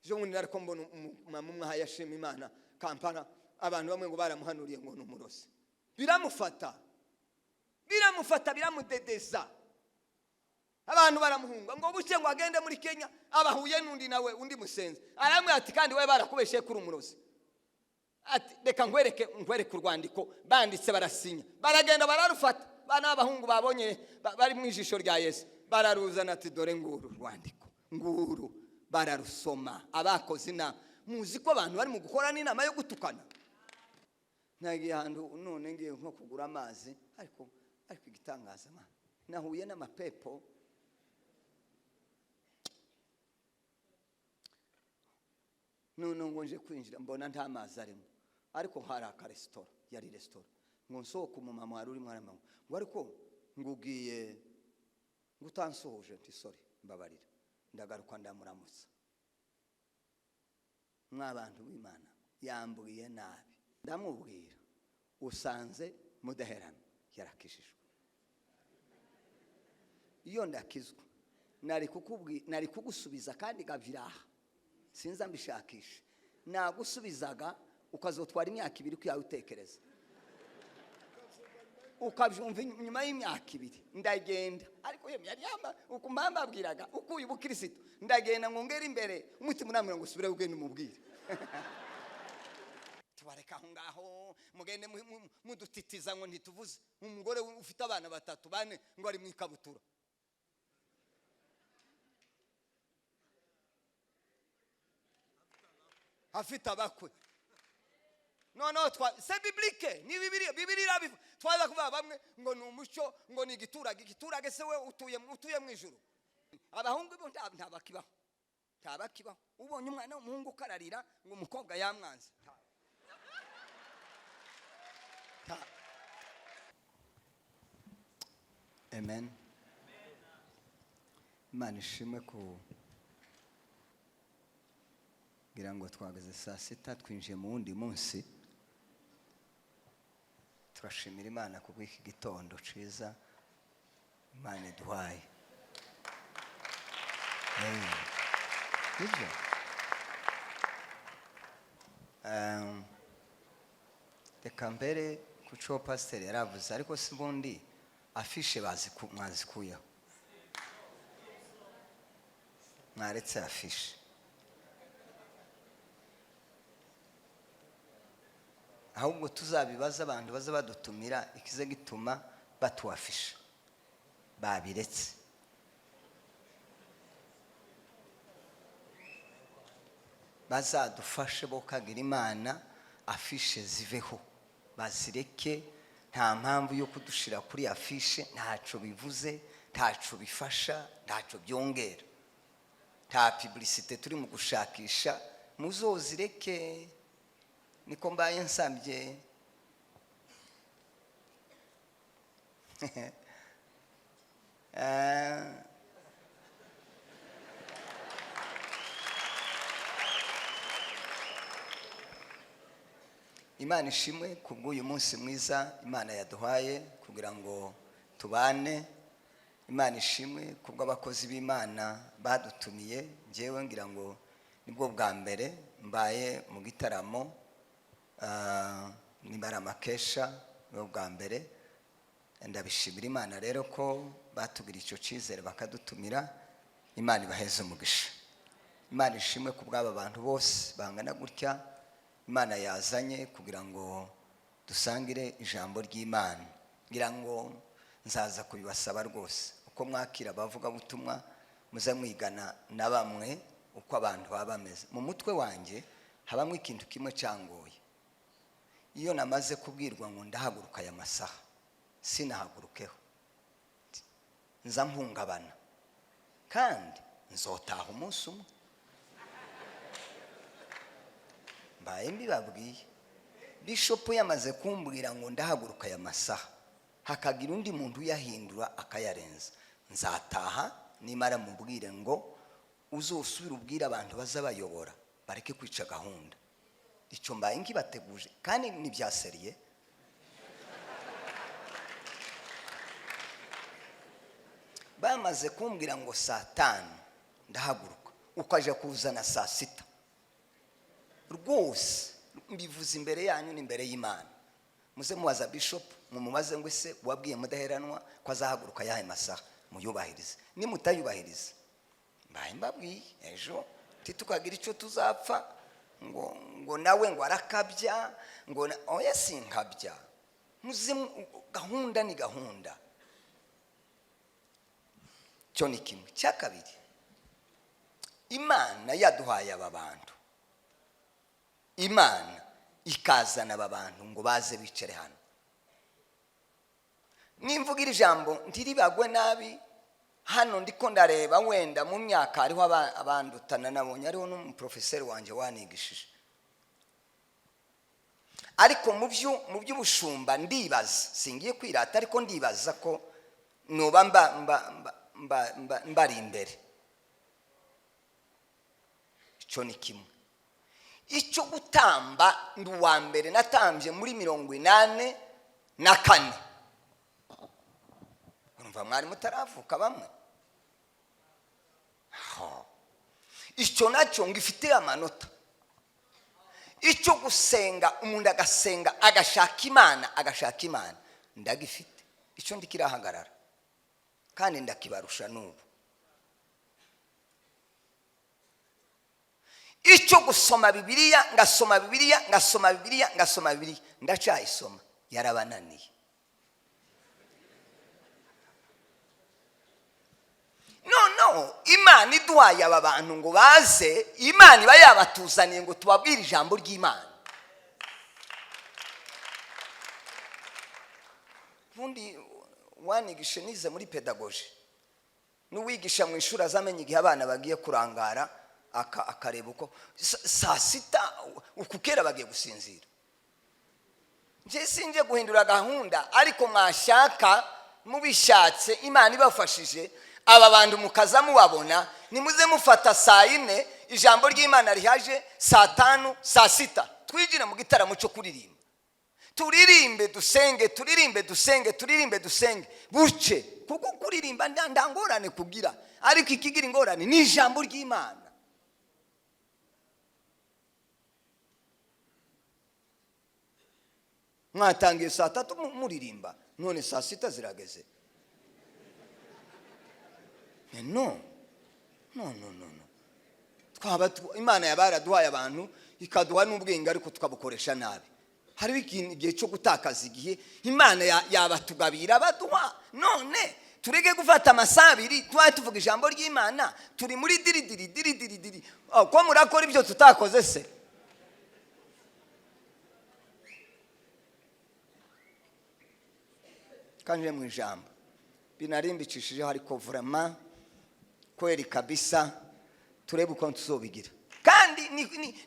Ejo bundi nariko mbona umumama umwe ahaye ashima Imana Kampala, abantu bamwe ngo baramuhanuriye ngo ni umurozi, biramufata biramufata biramudedeza, abantu baramuhunga ngo buke ngo agende muri Kenya, abahuye n'undi nawe undi musenzi aramubwira ati kandi we barakubeshe kuri umurozi, ati reka nkwereke urwandiko banditse barasinya, baragenda bararufata, bana b'abahungu babonye bari mu ijisho rya Yesu bararuzana, ati dore nguru rwandiko nguru, bararusoma abakoze inama. Muzi ko abantu bari mu gukora n'inama yo gutukana. Nagiye ahantu none ngiye nko kugura amazi, ariko igitangaza nahuye n'amapepo. None ngo nje kwinjira mbona nta mazi arimo, ariko hari akaresitora, yari resitora, ngo nsohoke umumama wari urimo aramanywa ngo ariko ngugiye ngo utansohoje, nti sorry mbabarira, ndagaruka ndamuramutsa. Mwabantu b'Imana yambwiye nabi, ndamubwira usanze mudaherana yarakijijwe. Iyo ndakizwa nari kugusubiza kandi gaviraha sinza mbishakisha, nagusubizaga ukazotwara imyaka ibiri kuyawe utekereza, ukabyumva nyuma y'imyaka ibiri. Ndagenda ariko yemye yari yamba uko mama abwiraga uko uyu bukristo, ndagenda ngo ngere imbere umutima unamira ngo usubire ugende umubwire. Tubareka aho ngaho mugende mudutitiza ngo ntituvuze. Umugore ufite abana batatu bane ngo ari mu ikabutura. Afite abakwe. No c'est biblique, ni Bibiliya, Bibiliya irabivuga. Twaza kuvuga bamwe ngo ni umuco, ngo ni igiturage, igiturage se we utuye mu ijuru. Abahungu bo ntabakibaho. Ntabakibaho. Ubonye umwana w'umuhungu kararira ngo umukobwa yamwanze. Amen. Imana ishimwe ku ngira ngo twageze saa sita twinjiye mu wundi munsi. Turashimira Imana kubw'iki gitondo ciza Imana iduhaye. Nibyo. Reka mbere kuco pasteur yaravuze, ariko si bundi afishe mwazikuyeho, mwaretse afishe. Ahubwo tuzabibaza abantu baza badutumira ikize gituma batuafisha babiretse. Bazadufashe bo kagira Imana afishe ziveho, bazireke. Nta mpamvu yo kudushira kuri afishe, ntaco bivuze, ntaco bifasha, ntaco byongera, nta publicité turi mu gushakisha, muzozireke. Niko mbaye nsabye. Imana ishimwe kubw'uyu munsi mwiza Imana yaduhaye kugira ngo tubane. Imana ishimwe kubw'abakozi b'Imana badutumiye. Njyewe ngira ngo nibwo bwa mbere mbaye mu gitaramo, nimbara amakesha nibwo bwa mbere. Ndabishimira Imana rero ko batugira icyo cyizere bakadutumira. Imana ibaheze umugisha. Imana ishimwe kubw'aba bantu bose bangana gutya Imana yazanye kugira ngo dusangire ijambo ry'Imana. Ngira ngo nzaza kubibasaba rwose uko mwakira abavuga butumwa muze mwigana na bamwe uko abantu baba bameze. Mu mutwe wanjye habamwe ikintu kimwe cyangoye. Iyo namaze kubwirwa ngo ndahaguruka aya masaha sinahagurukeho, nza mpungabana kandi nzotaha umunsi umwe. Mbaye mbibabwiye. Bishop yamaze kumbwira ngo ndahaguruka aya masaha, hakagira undi muntu uyahindura akayarenza, nzataha nimara mubwire ngo uzosubire ubwire abantu bazabayobora bareke kwica gahunda. Icyo mbaye nkibateguje kandi ni bya seriye. Bamaze kumbwira ngo saa tanu ndahaguruka, ukaja kuzana saa sita, Rwose mbivuze imbere yanyu n'imbere y'Imana. Muze mubaza bishop, mumubaze ngo ese wabwiye Mudaheranwa ko azahaguruka yahe masaha? Muyubahirize. Nimutayubahiriza, mbaye mbabwiye, ejo ntitukagira icyo tuzapfa ngo nawe ngo arakabya, ngo oya, sinkabya. Muze gahunda ni gahunda. Cyo ni kimwe. Cya kabiri, Imana yaduhaye aba bantu, Imana ikazana aba bantu ngo baze bicare hano. Nimvuga iri jambo ntiribagwe nabi. Hano ndiko ndareba, wenda mu myaka hariho abandutana, nabonye hariho n'umuprofeseri wanjye wanigishije, ariko mu by'ubushumba ndibaza, singiye kwirata, ariko ndibaza ko noba mbari imbere. Icyo ni kimwe. Icyo gutamba, ndi uwa mbere natambye muri 84. Urumva mwari mutaravuka bamwe. Ha. Icyo nacyo ngifite amanota. Icyo gusenga, umuntu agasenga, agashaka Imana, agashaka Imana, ndagifite icyo, ndikirahagarara kandi ndakibarusha n'ubu. Icyo gusoma Bibiliya, ngasoma Bibiliya, ngasoma Bibiliya, ngasoma Bibiliya, ndacyayisoma, yarabananiye. No Imana iduhaye aba bantu ngo baze, Imana iba yabatuzaniye ngo tubabwire ijambo ry'Imana. Ubundi wanigishe, nize muri pedagogy, n'uwigisha mu ishuri azamenya igihe abana bagiye kurangara, akareba uko saa sita uku kera bagiye gusinzira. Njye sinjye guhindura gahunda, ariko mwashaka mubishatse, Imana ibafashije, aba bantu mukaza mubabona, nimuze mufata saa yine ijambo ry'Imana rihaje, saa tanu, saa sita twigire mu gitaramo cyo kuririmba, turirimbe dusenge, turirimbe dusenge, turirimbe dusenge buce. Kuko kuririmba nda ngorane kugira, ariko ikigira ingorane ni ijambo ry'Imana. Mwatangiye saa tatu muririmba, none saa sita zirageze. No, no, no, no, no. Twaba Imana yaba yaraduhaye abantu, ikaduha n'ubwenge, ariko tukabukoresha nabi. Hariho igihe cyo gutakaza igihe. Imana yabatugabira baduha, none tureke gufata amasaha abiri tubaye tuvuga ijambo ry'Imana, turi muri diri diri diri diri diri. Oh, ko murakora ibyo tutakoze se? Kanje mu ijambo binarimbikishijeho, ariko vraiment kweri kabisa, turebe uko tuzobigira, kandi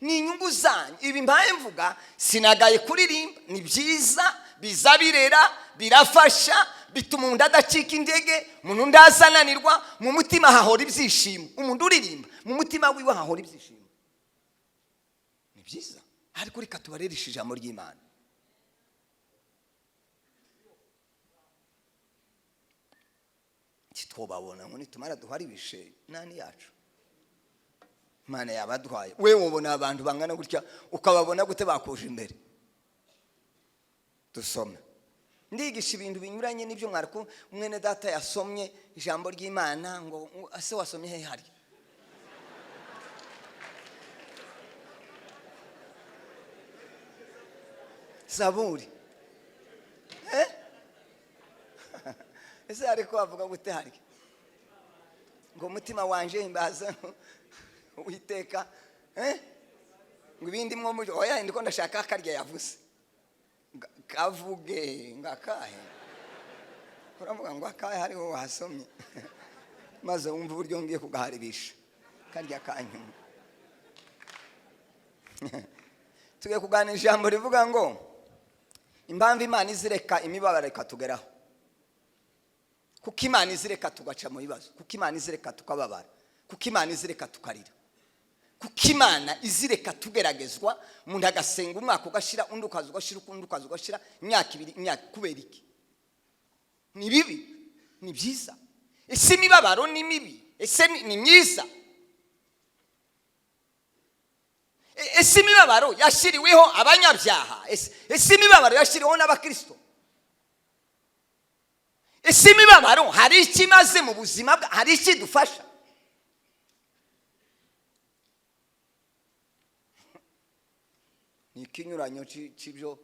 ni inyungu zanyu. Ibi mbaye mvuga, sinagaye kuririmba, ni byiza, biza birera, birafasha, bituma umuntu adacika intege, umuntu ndazananirwa, mu mutima hahora ibyishimo. Umuntu uririmba mu mutima wiwe hahora ibyishimo, ni byiza, ariko reka tubarereshe ijambo ry'Imana. Titwobabona ngo nitumara duharibishe nani yacu Imana yabaduhaye. We ubona abantu bangana gutya, ukababona gute bakuje imbere? Dusome. Ndigisha ibintu binyuranye n'ibyo mwariko. Mwene data yasomye ijambo ry'Imana ngo ase wasomye he hari Zaburi? Ese ariko avuga gute hari ngo umutima wanje himbaza Uwiteka, ngo ibindi mwo muri oya, ndiko ndashaka akarya yavuze kavuge ngakahe. Uravuga ngo akahe hariho wasomye, maze wumva uburyo ngiye kugaharibisha karya kanyuma. Tugiye kuganira ijambo rivuga ngo impamvu Imana izireka imibabaro ikatugeraho. Kuko Imana izireka tugaca mu bibazo, kuko Imana izireka tukababara, kuko Imana izireka tukarira, kuko Imana izireka tugeragezwa, umuntu agasenga umwaka ugashira, undi ukaza ugashira, undi ukaza ugashira, imyaka ibiri, imyaka, kubera iki? Ni bibi? Ni byiza? Ese imibabaro ni mibi? Ese ni myiza? Ese imibabaro yashyiriweho abanyabyaha? Ese imibabaro yashyiriweho n'abakristo? Ese imibabaro hari icyo imaze mu buzima bwa, hari icyo idufasha? Ni ikinyuranyo cy'ibyo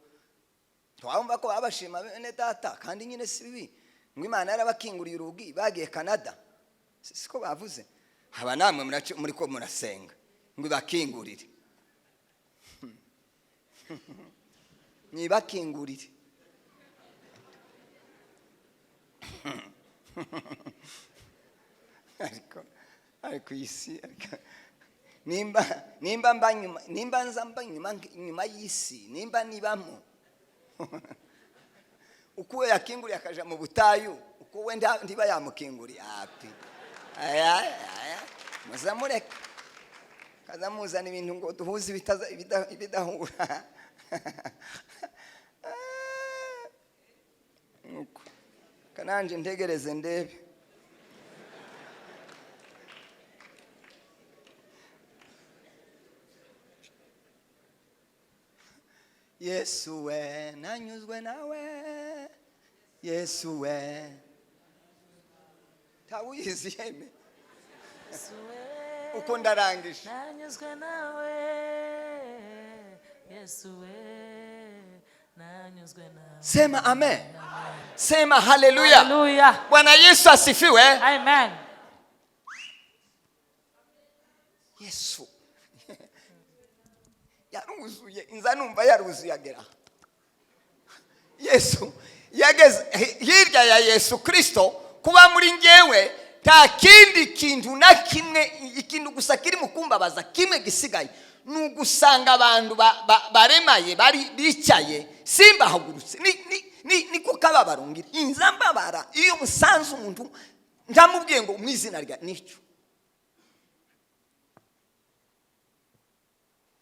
twumva ko babashima bene data, kandi nyine si bibi ngo Imana yarabakinguriye urugi bagiye Canada, siko bavuze? Haba namwe muri ko murasenga ngo ibakingurire, nibakingurire. Ariko isi, nimba mba nyuma, nimba nza mba nyuma y'isi, nimba nibamo uko we yakinguriye akaja mu butayu, uko we ntiba yamukinguriye api. Aya, aya, muzamureka kaza muzana ibintu ngo duhuze ibidahura. Nuko kananje ntegereze ndebe. Yesu we nanyuzwe nawe, Yesu we tawuyizi yeme. Uko ndarangije. Nanyuzwe nawe, Yesu we nanyuzwe nawe. Sema amen. Sema haleluya. Haleluya. Bwana Yesu asifiwe. Amen. Yesu yaruzuye, inza numva yaruzuye agera. Yesu yageze hirya ya Yesu Kristo kuba muri ngewe, nta kindi kintu na kimwe, ikintu gusa kiri mu kumbabaza kimwe gisigaye ni ugusanga abantu baremaye, bari bicaye, simbahagurutse. Ni ko kababaro ngira. Inza mbabara iyo musanze umuntu ndamubwiye ngo mu izina rya nico.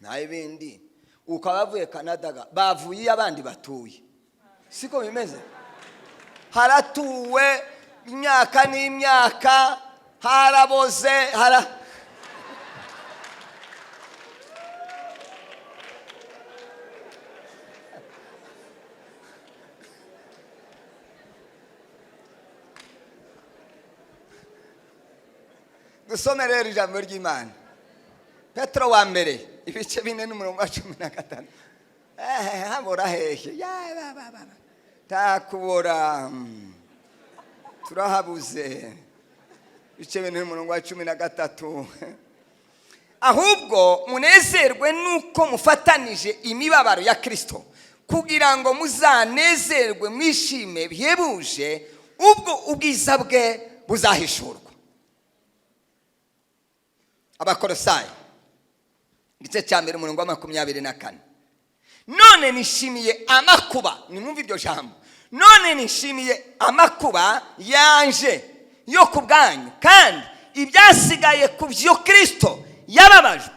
Naye bindi ukaba bavuye Canada, bavuye abandi batuye, siko bimeze? Haratuwe imyaka n'imyaka, haraboze, hara Dusome rero ijambo ry'Imana. Petero wa mbere ibice 4 n'umurongo wa 15. Habora hehe? Ya, ba, ba, ba, ba. Takubora. Turahabuze. Ibice 4 n'umurongo wa 13. Ahubwo munezerwe nuko mufatanije imibabaro ya Kristo, kugira ngo muzanezerwe mwishime bihebuje ubwo ubwiza bwe buzahishurwa. Abakolosayi igice cya mbere umurongo wa 24. None nishimiye amakuba, nimwumve iryo jambo. None nishimiye amakuba yanje yo ku bwanyu, kandi ibyasigaye ku byo Kristo yababajwe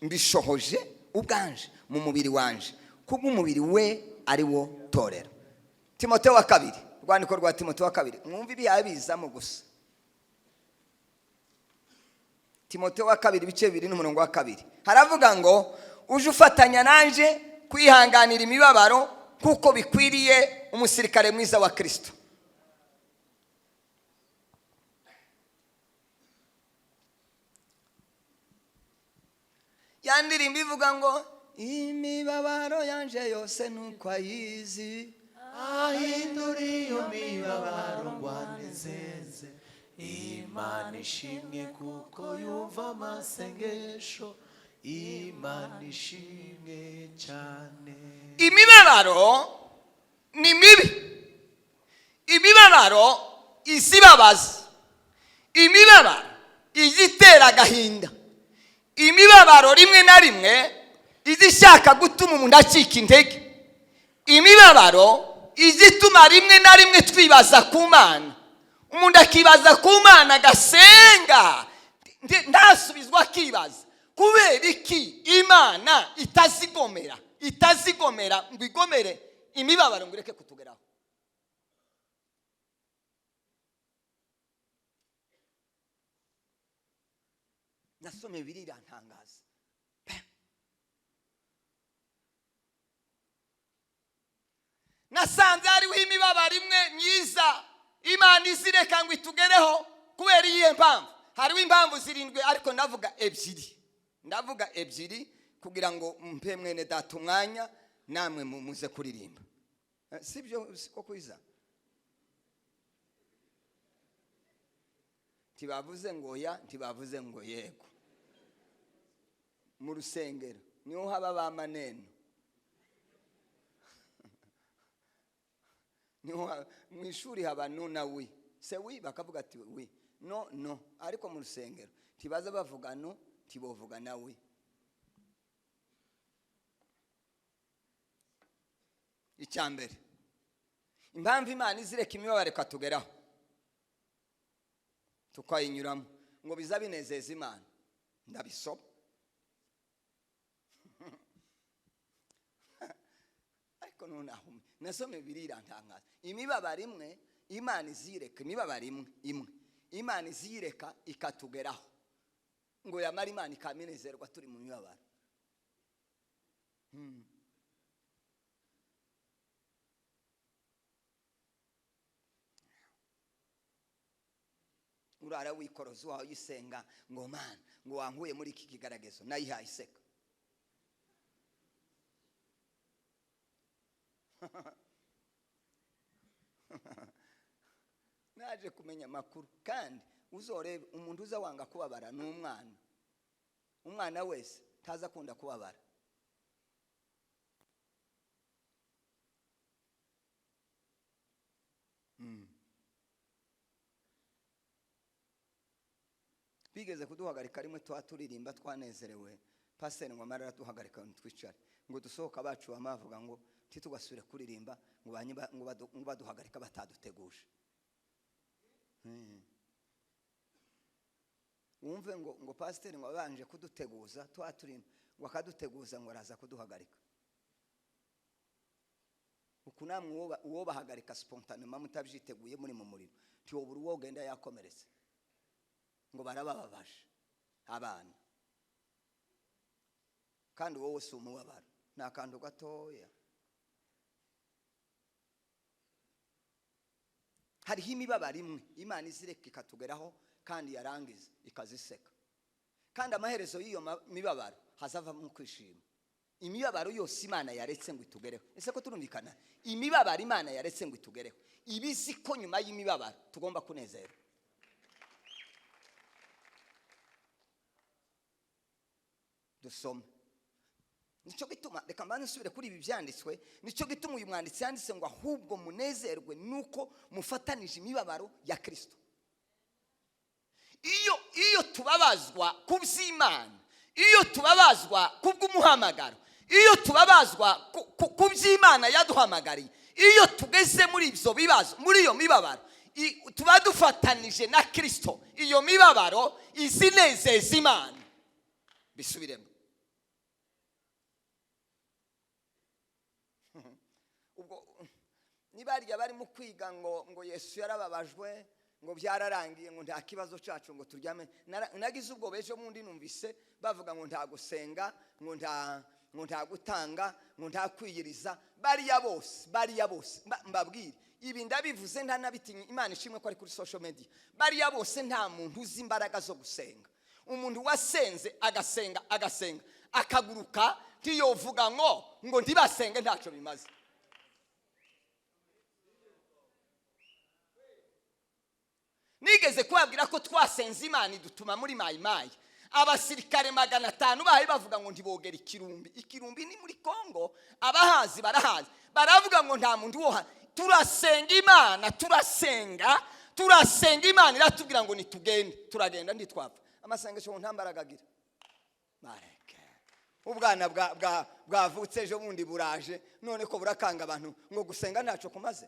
mbishohoje ubwanje mu mubiri wanje, kubwo umubiri we ari wo torero. Timoteyo wa kabiri, urwandiko rwa Timoteyo wa kabiri, mwumve ibiyabizamo gusa. Timoteyo wa kabiri ibice 2 n'umurongo wa 2 haravuga ngo uje ufatanya nanje kwihanganira imibabaro kuko bikwiriye umusirikare mwiza wa Kristo. Ya ndirimbo ivuga ngo imibabaro yanje yose nuko ayizi, ahindura iyo mibabaro ngo anezeze. Imana ishimwe kuko yumva amasengesho, Imana ishimwe cyane. Imibabaro ni mibi, imibabaro izibabaza, imibabaro izitera agahinda, imibabaro rimwe na rimwe izishaka gutuma umuntu acika intege, imibabaro izituma rimwe na rimwe twibaza ku Mana. Umuntu akibaza ku Mana agasenga, ntasubizwa, akibaza kubera iki Imana itazigomera, itazigomera ngo igomere imibabaro ngo ireke kutugeraho. Nasomye Bibiliya irantangaza. Nasanze hariho imibabaro imwe myiza Imana izireka ngo itugereho. Kubera iyihe mpamvu? Hariho impamvu zirindwi, ariko ndavuga ebyiri, ndavuga ebyiri kugira ngo mpe mwene data umwanya, namwe muze kuririmba. Sibyo? Siko kwiza? Ntibavuze ngo ya, ntibavuze ngo yego. Mu rusengero niho haba ba maneno, niho mu ishuri haba non na oui, c'est oui, bakavuga ati oui, non, non. Ariko mu rusengero ntibaza bavuga non, ntibovuga na oui. Icya mbere, impamvu Imana izireka imibabaro ikatugeraho tukayinyuramo, ngo biza binezeza Imana. Ndabisoma, ariko nonaho nasomye bibiri irantangaza. Imibabaro imwe Imana izireka, imibabaro imwe imwe Imana izireka ikatugeraho, ngo yamara Imana ikaminezerwa turi mu mibabaro. Urara wikoroza wawe uyisenga ngo: "Mana," ngo, "wankuye muri iki kigaragazo." Nayihaye iseka. Naje kumenya amakuru. Kandi uzorebe, umuntu uza wanga kubabara ni umwana. Umwana wese ntaza akunda kubabara. Bigeze kuduhagarika rimwe, tuba turirimba twanezerewe, pasiteri ngo amara araduhagarika ngo twicare, ngo dusohoka bacu bama bavuga ngo ntitugasubire kuririmba, ngo ngo baduhagarika bataduteguje. Wumve ngo pasiteri ngo abanje kuduteguza, tuba turimba, ngo akaduteguza ngo araza kuduhagarika. Uku namwe uwo bahagarika spontanément mutabyiteguye, muri mu muriro, ntiwobura uwo ugenda yakomeretse, ngo barabababaje abana. Kandi wowe si umubabaro, ni akantu gatoya. Hariho imibabaro imwe Imana izireka ikatugeraho, kandi yarangiza ikaziseka, kandi amaherezo y'iyo mibabaro hazavamo kwishima. Imibabaro yose Imana yaretse ngo itugereho, ese ko turumvikana? Imibabaro Imana yaretse ngo itugereho, iba izi ko nyuma y'imibabaro tugomba kunezerwa. Dusome. Nicyo gituma, reka mbanze nsubire kuri ibi byanditswe, nicyo gituma uyu mwanditsi yanditse ngo: "Ahubwo munezerwe nuko mufatanije imibabaro ya Kirisito." Iyo tubabazwa ku by'Imana, iyo tubabazwa ku bw'umuhamagaro, iyo tubabazwa ku by'Imana yaduhamagariye, iyo tugeze muri ibyo bibazo, muri iyo mibabaro, tuba dufatanije na Kirisito. Iyo mibabaro izinezeza Imana. Bisubiremo. Ubwo niba barimo kwiga ngo Yesu yarababajwe, ngo byararangiye, ngo nta kibazo cyacu, ngo turyame. Nagize ubwo ejo bundi numvise bavuga ngo nta gusenga, ngo nta gutanga, ngo nta kwiyiriza. Bariya bose, bariya bose, mbabwire ibi, ndabivuze ntanabitinye. Imana ishimwe ko ari kuri social media. Bariya bose nta muntu uzi imbaraga zo gusenga. Umuntu wasenze, agasenga, agasenga, akaguruka, ntiyovuga ngo ntibasenge, ntacyo bimaze. Nigeze kubabwira ko twasenze Imana idutuma muri Mayimayi, abasirikare 500 bahaye bavuga ngo ntibogere ikirumbi. Ikirumbi ni muri Kongo, abahazi barahazi. Baravuga ngo nta muntu wo. Turasenga Imana, turasenga, turasenga, Imana iratubwira ngo nitugende. Turagenda, ntitwapfa. Amasengesho ngo nta mbaraga agira, bareke. Ubwana bwavutse ejo bundi buraje none ko burakanga abantu ngo gusenga ntacyo kumaze.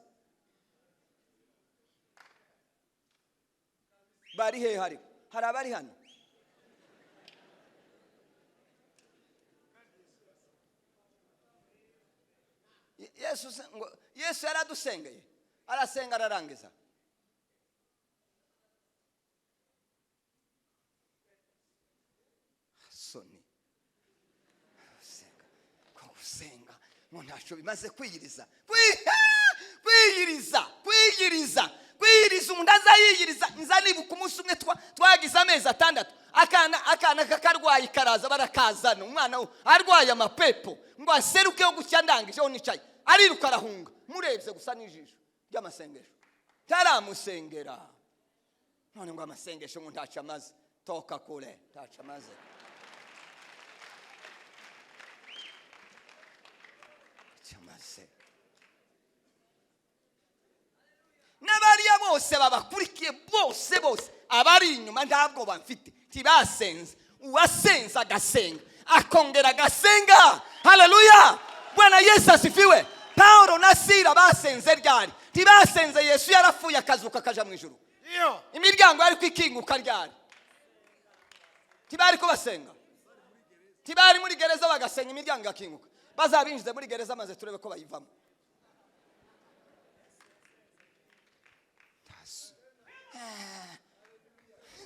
Bari hehe? Ariko hari abari hano? Yesu ngo Yesu yaradusengeye, arasenga, ararangiza. Soni gusenga, ko gusenga ngo ntacyo bimaze, kwiyiriza. Kwiyiriza, kwiyiriza, kwiyiriza. Umuntu azayiyiriza. Nza nibuka umunsi umwe twagize amezi 6, akana k'akarwayi karaza, barakazana, umwana we arwaye amapepo, ngo aseruke yo gutya, ndangije aho nicaye ariruka arahunga, murebye gusa n'ijisho ry'amasengesho taramusengera. None ngo amasengesho ngo ntacyo amaze. Toka kure, ntacyo amaze, ntacyo amaze. N'abariya bose babakurikiye bose bose abari inyuma, ntabwo bamfite, ntibasenze. Uwasenze agasenga, akongera agasenga. Haleluya, Bwana Yesu asifiwe. Paulo na Sila basenze ryari? Ntibasenze Yesu yarapfuye akazuka akaja mu ijuru? Iyo. Imiryango yari kwikinguka ryari? Ntibari ko basenga? Ntibari muri gereza bagasenga imiryango igakinguka? Bazabinjize muri gereza maze turebe ko bayivamo. Tasu.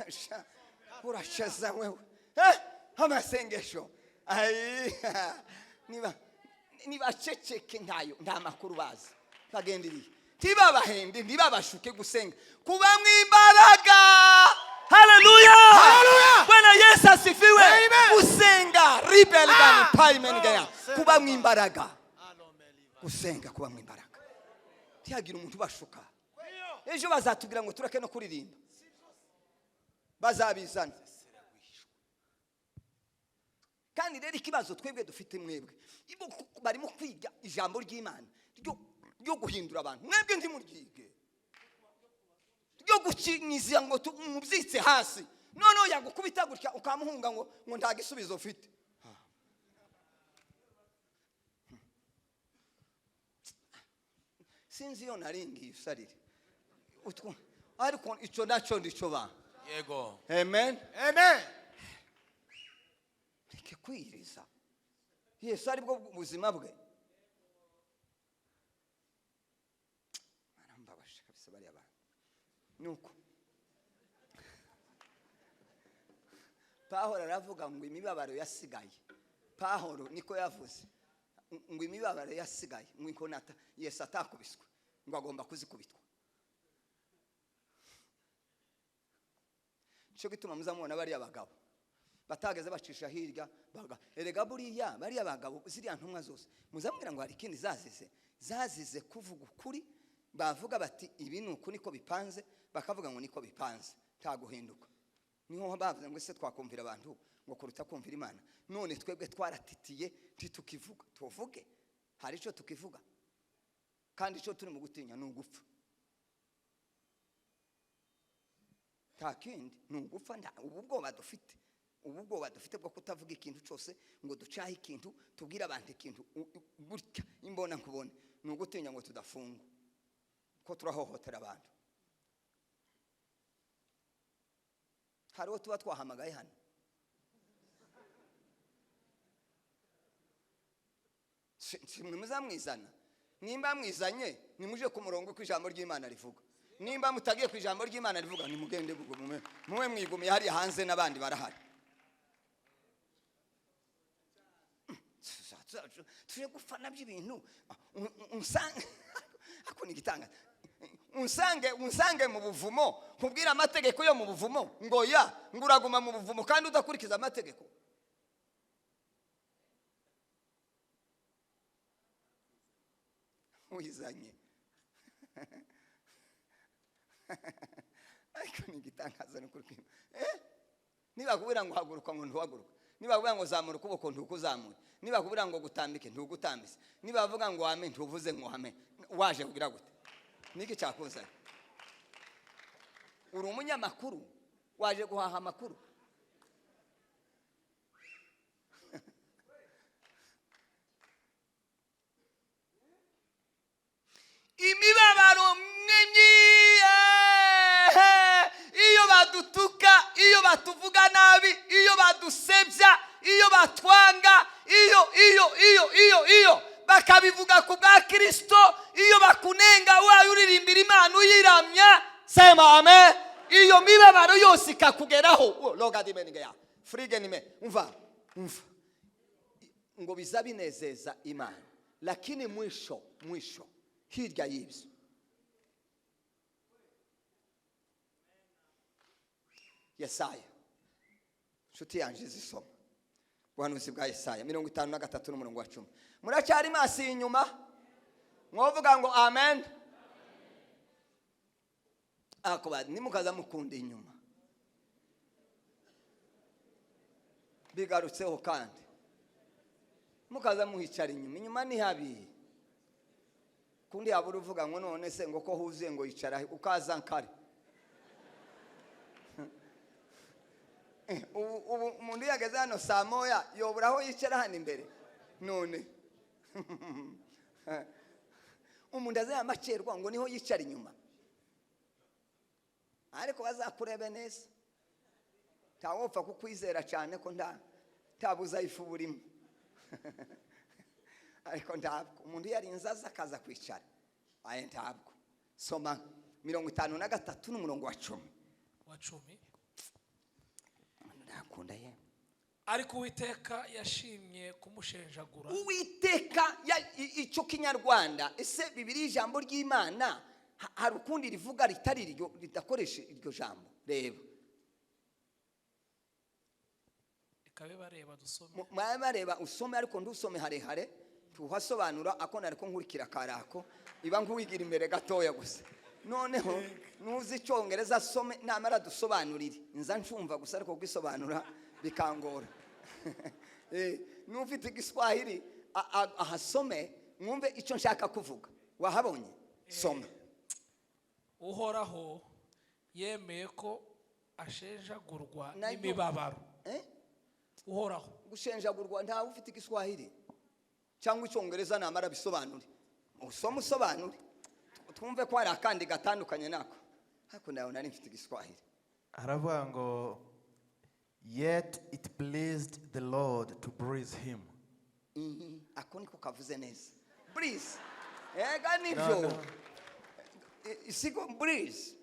Sha, uracheza wewe. Amasengesho. Ai, niba nibaceceke, ntayo, nta makuru bazi, bagendiriye. Ntibabahende, ntibabashuke. Gusenga kubamwo imbaraga. Haleluya. Haleluya. Bwana Yesu asifiwe. Amen. Gusenga ribelgani paimengeya Oh, kubamwo imbaraga. Gusenga kubamwo imbaraga. Ntihagira umuntu ubashuka. Ejo bazatubwira ngo tureke no kuririmba, bazabizana. Kandi rero ikibazo twebwe dufite, mwebwe barimo kwiga ijambo ry'Imana ryo guhindura abantu, mwebwe ntimuryige, ryo gukinyiza ngo mubyitse hasi. Noneho yagukubita gutya ukamuhunga ngo nta gisubizo ufite. Sinzi iyo naringiye usarire utwo, ariko icyo nacyo ndico ba. Yego. Amen. Amen. Reke kwiriza. Yesu aribwo buzima bwe. Arambabaje kabisa bariya bantu. Nuko Pahoro aravuga ngo imibabaro yasigaye, Pahoro niko yavuze ngo imibabaro yasigaye, ngo inkonata Yesu atakubiswe, ngo agomba kuzikubitwa. Nicyo gituma muzamubona bariya bagabo batageze bacisha hirya erega buriya bariya bagabo, ziriya ntumwa zose muzamubwira ngo hari ikindi zazize, zazize kuvuga ukuri. Bavuga bati ibi ni uku niko bipanze, bakavuga ngo niko bipanze, nta guhinduka. Niho bavuze ngo ese twakumvira abantu ngo kuruta kumvira Imana? None twebwe twaratitiye, ntitukivuga. Tuvuge hari icyo tukivuga, kandi icyo turi mu gutinya ni ugupfa, nta kindi, ni ugupfa. Ubu bwoba dufite, ubu bwoba dufite bwo kutavuga ikintu cyose, ngo ducahe ikintu, tubwire abantu ikintu gutya imbona nkubone, ni ugutinya ngo tudafungwa ko turahohotera abantu. Hari uwo tuba twahamagaye hano? Si mwe muzamwizana. Nimba mwizanye, nimuje ku murongo uko ijambo ry'Imana rivuga. Nimba mutagiye ku ijambo ry'Imana rivuga, nimugende mume mwigumiye hariya hanze, n'abandi barahari. Tuje gupfa nabyo ibintu. Unsange ako ni igitanga, unsange mu buvumo, nkubwire amategeko yo mu buvumo, ngo ya ngo uraguma mu buvumo kandi udakurikiza amategeko. Wizanye ariko ni igitangaza, ni ukuri kw'Imana. Niba kubwira ngo haguruka, ngo ntuhaguruka. Niba kubwira ngo zamura ukuboko, ntukuzamure. Niba kubwira ngo gutambike, ntugutambise. Niba bavuga ngo ame, ntuvuze ngo ame. Waje kugira gute? Niki cyakuzanye? Uri umunyamakuru, waje guhaha amakuru? Imibabaro myinshi, iyo badutuka, iyo batuvuga nabi, iyo badusebya, iyo batwanga, iyo iyo iyo iyo iyo bakabivuga ku bwa Kristo, iyo bakunenga wayo uririmbira Imana uyiramya, sema amen. Iyo mibabaro yose ikakugeraho, oh, loga dimenge ya frige nime, umva umva ngo biza binezeza Imana, lakini mwisho mwisho hirya y'ibyo Yesaya, inshuti yanjye, zisoma ubuhanuzi bwa Yesaya 53 n'umurongo wa 10. Muracyari maso inyuma? Mwovuga ngo amen. Ako nimukaza mukunda inyuma. Bigarutseho kandi mukaza muhicara inyuma. Inyuma ni habi. Kundi yabura uvuga ngo none se ngo ko huzuye, ngo yicara he? Ukaza nkare. Ubu umuntu iyo yageze hano saa 1 yobura aho yicara hano imbere. None umuntu aza yamacerwa ngo niho yicara inyuma, ariko bazakurebe neza, ntawopfa kukwizera cyane ko ntabuza ifu burimo. Ariko ntabwo umuntu iyo arinze aza akaza kwicara aya, ntabwo. Soma 53 n'umurongo wa 10. Wa 10. Ndakunda ye. Ariko Uwiteka yashimye kumushenjagura. Uwiteka icyo Kinyarwanda ese Bibiri, ijambo ry'Imana, hari ukundi rivuga ritari iryo, ridakoresha iryo jambo? Reba. Reka bareba dusome. Mwabe bareba usome, ariko ntusome harehare, tuhasobanura ako nariko nkurikira karako iba nkuwigira imbere gatoya gusa. Noneho nuzi Icyongereza asome, namara dusobanurire. Nza ncumva gusa, ariko kwisobanura bikangora. N'ufite Igiswahili ahasome, mwumve icyo nshaka kuvuga. Wahabonye? Soma. Uhoraho yemeye ko ashenjagurwa n'imibabaro. Eh? Uhoraho. Gushenjagurwa. Ntawe ufite Igiswahili cyangwa Icyongereza? Namara bisobanure, usome usobanure, twumve ko hari akandi gatandukanye nako. Ariko nawe nari mfite Igiswahili. Haravuga ngo "Yet it pleased the Lord to bruise him." Ako niko kavuze neza, bruise. Ega nibyo. No, no. Siko bruise,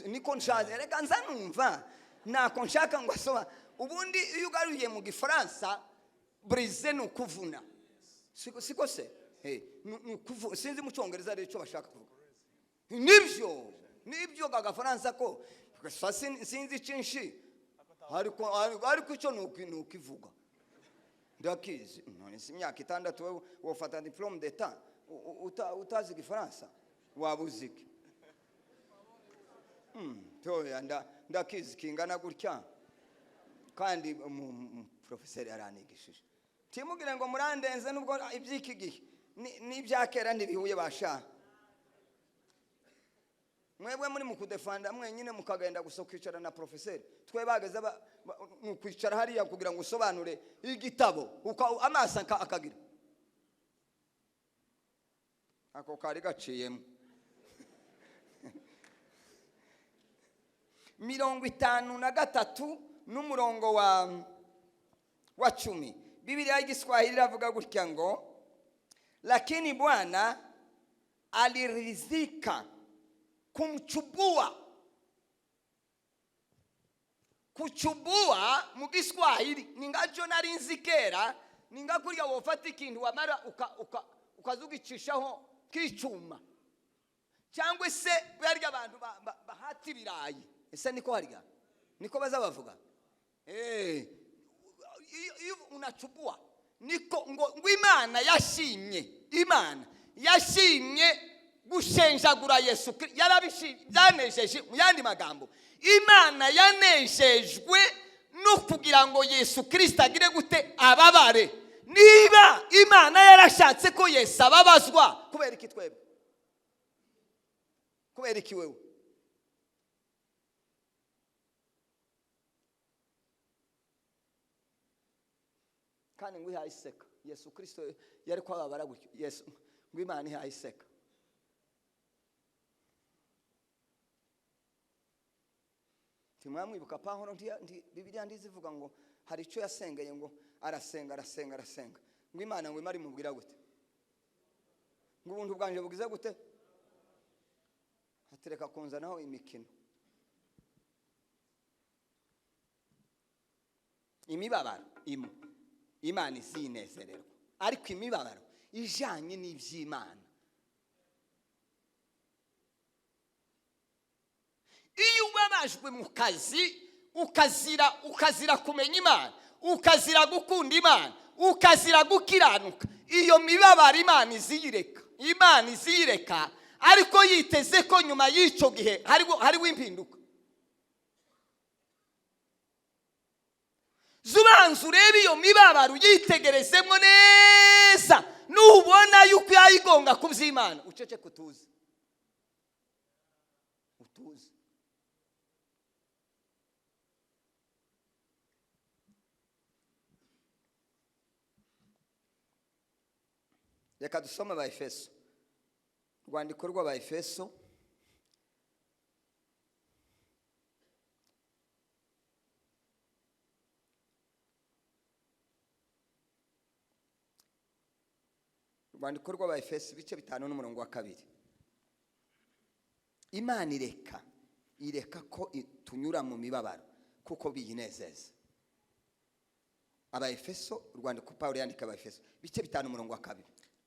niko nshaje. Reka nza numva ntako nshaka ngo asoma. Ubundi iyo ugaruye mu Gifaransa, briser ni ukuvuna, siko se? Ni ukuvuna. Sinzi mu Cyongereza rero icyo bashaka kuvuga. Nibyo agafaransa ko gusa sinzi cyinshi, ariko icyo ni ukivuga ndakizi. None si imyaka 6 wewe wofata diplôme d'état utazi Igifaransa? Waba uzi iki? Toya ndakizi kingana gutya, kandi professeur yaranigishije. Timugire ngo murandenze, nubwo iby'iki gihe n'ibya kera ntibihuye. Basha mwebwe muri mu kudefanda mwenyine, mukagenda gusa kwicara na professeur. Twe bageze ni ukwicara hariya kugira ngo usobanure igitabo, amaso akagira ako kari gaciyemo. 53 n'umurongo wa 10. Bibiliya y'Igiswahili iravuga gutya ngo "Lakini Bwana aliridhika kumchubua." Kuchubua mu Giswahili ni ngajo nari nzi kera, ni nga kurya wofata ikintu wamara ukaza ugicishaho k'icuma, cyangwa se barya abantu bahata ibirayi. Ese niko harya niko baza bavuga? Iyo unachubua, niko ngo Imana yashimye, Imana yashimye gushenjagura Yesu Kristo. Yarabishimye, byanejeje. Mu yandi magambo, Imana yanejejwe no kugira ngo Yesu Kristo agire gute? Ababare. Niba Imana yarashatse ko Yesu ababazwa, kubera iki twebwe? Kubera iki wewe? Kandi ngo ihaye iseka. Yesu Kristo yari kwababara gutyo, Yesu ngo Imana ihaye iseka. Ntimwamwibuka Pawulo? Bibiliya ndizivuga ngo hari icyo yasengeye, ngo arasenga, arasenga, arasenga, ngo Imana ngo imara imubwira gute? Ngo ubuntu bwanje bugize gute? Atereka kunzanaho imikino. Imibabaro imwe Imana izinezererwa, ariko imibabaro ijanye n'iby'Imana. Iyo ubabajwe mu kazi Ukazira kumenya Imana, ukazira gukunda Imana, ukazira gukiranuka, iyo mibabaro Imana iziyireka, Imana iziyireka, ariko yiteze ko nyuma y'icyo gihe hariho impinduka. Zubanza urebe iyo mibabaro, uyitegerezemo neza, nubona yuko yayigonga ku by'Imana, uceceke utuze, utuze. Reka dusome Abaefeso, urwandiko rw'Abaefeso urwandiko rw'Abaefeso ibice 5 n'umurongo wa 2. Imana ireka ko tunyura mu mibabaro kuko biyinezeza. Abaefeso, urwandiko Pawulo yandika Abaefeso ibice 5 umurongo wa 2.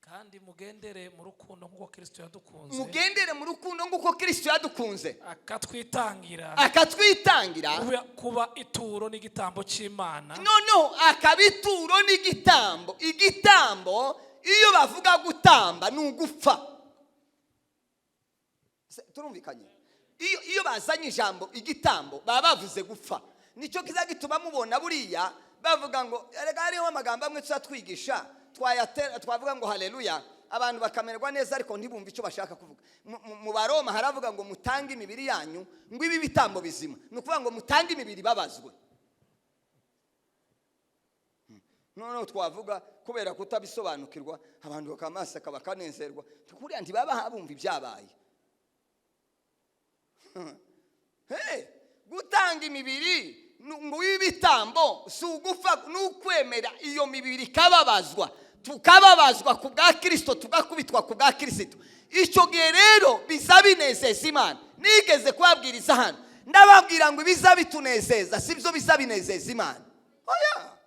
Kandi mugendere mu rukundo nk'uko Kristo yadukunze. Mugendere mu rukundo nk'uko Kristo yadukunze. Akatwitangira. Akatwitangira. Kuba ituro n'igitambo cy'Imana. Noneho akaba ituro n'igitambo. Igitambo iyo bavuga gutamba ni ugupfa. Turumvikanye? Iyo bazanye ijambo igitambo baba bavuze gupfa. Nicyo kiza gituma mubona buriya bavuga ngo erega hariho amagambo amwe tuzatwigisha twayatera, twavuga ngo haleluya, abantu bakamererwa neza ariko ntibumve icyo bashaka kuvuga. Mu Baroma haravuga ngo mutange imibiri yanyu ngo ibi bitambo bizima, ni ukuvuga ngo mutange imibiri babazwe. Noneho twavuga kubera kutabisobanukirwa abantu bakamasaka bakanezerwa, kuriya ntibaba bumva ibyabaye. Hey, gutanga imibiri ngo ibitambo si ugufa, ni ukwemera iyo mibiri ikababazwa, tukababazwa ku bwa Kristo, tugakubitwa ku bwa Kristo. Icyo gihe rero biza binezeza Imana. Nigeze kubabwiriza hano ndababwira ngo ibiza bitunezeza si byo biza binezeza Imana. Oya,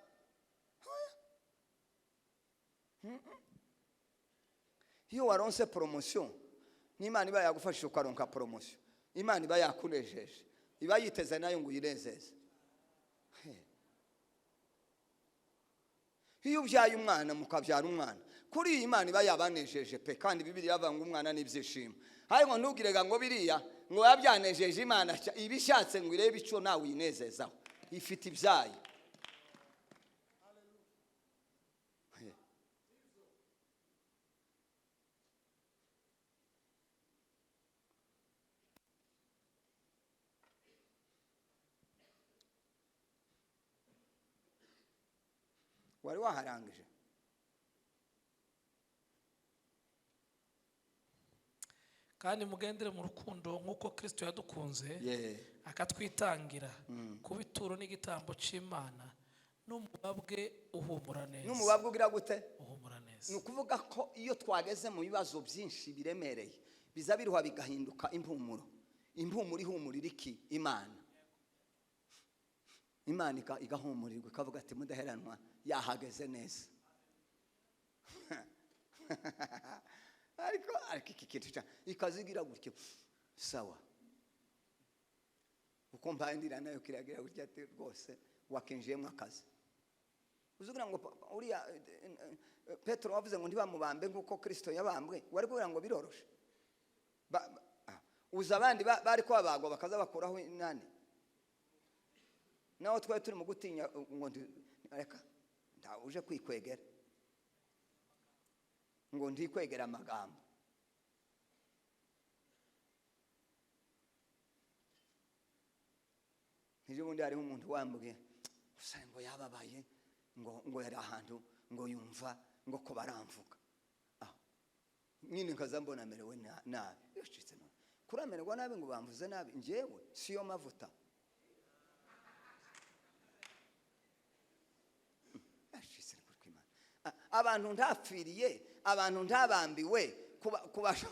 oya. Iyo waronse promotion, n'Imana iba yagufashije ukaronka promotion, Imana iba yakunejeje, iba yiteze nayo ngo uyinezeze. Iyo ubyaye umwana mukabyara umwana, kuri iyi Imana iba yabanejeje pe, kandi Bibiliya ivuga ngo umwana ni ibyishimo. Ariko ntugirega ngo biriya ngo yabyanejeje Imana, ibishatse ngo irebe icyo nawe uyinezezaho, ifite ibyayo. Wari waharangije. Kandi mugendere mu rukundo nk'uko Kristo yadukunze, akatwitangira kuba ituro n'igitambo cy'Imana, n'umubabwe uhumura neza. N'umubabwe ugira gute? Uhumura neza. Ni ukuvuga ko iyo twageze mu bibazo byinshi biremereye biza biruha bigahinduka impumuro. Impumuro ihumurira iki? Imana. Imana igahumurirwa ikavuga ati mudaheranwa yahageze neza. Ariko iki kintu ikazigira gutyo sawa, uko mpandira nayo kiragira gutya ati rwose wakinjiyemo akazi. Uzugira ngo uriya Petro wavuze ngo ntibamubambe nk'uko Kristo yabambwe, wari kugira ngo biroroshe. Uza abandi bari kwabagwa bakaza bakuraho inani, naho twari turi mu gutinya ngo reka nta uje kwikwegera ngo ndikwegera amagambo. Ejo bundi hariho umuntu wambwiye gusa ngo yababaye ngo yari ahantu ngo yumva ngo ko baramvuga. Nyine nkaza mbona merewe nabi. Yashitse none kuramererwa nabi ngo bamvuze nabi, njyewe siyo mavuta. Abantu ntapfiriye, abantu ntabambiwe kubasha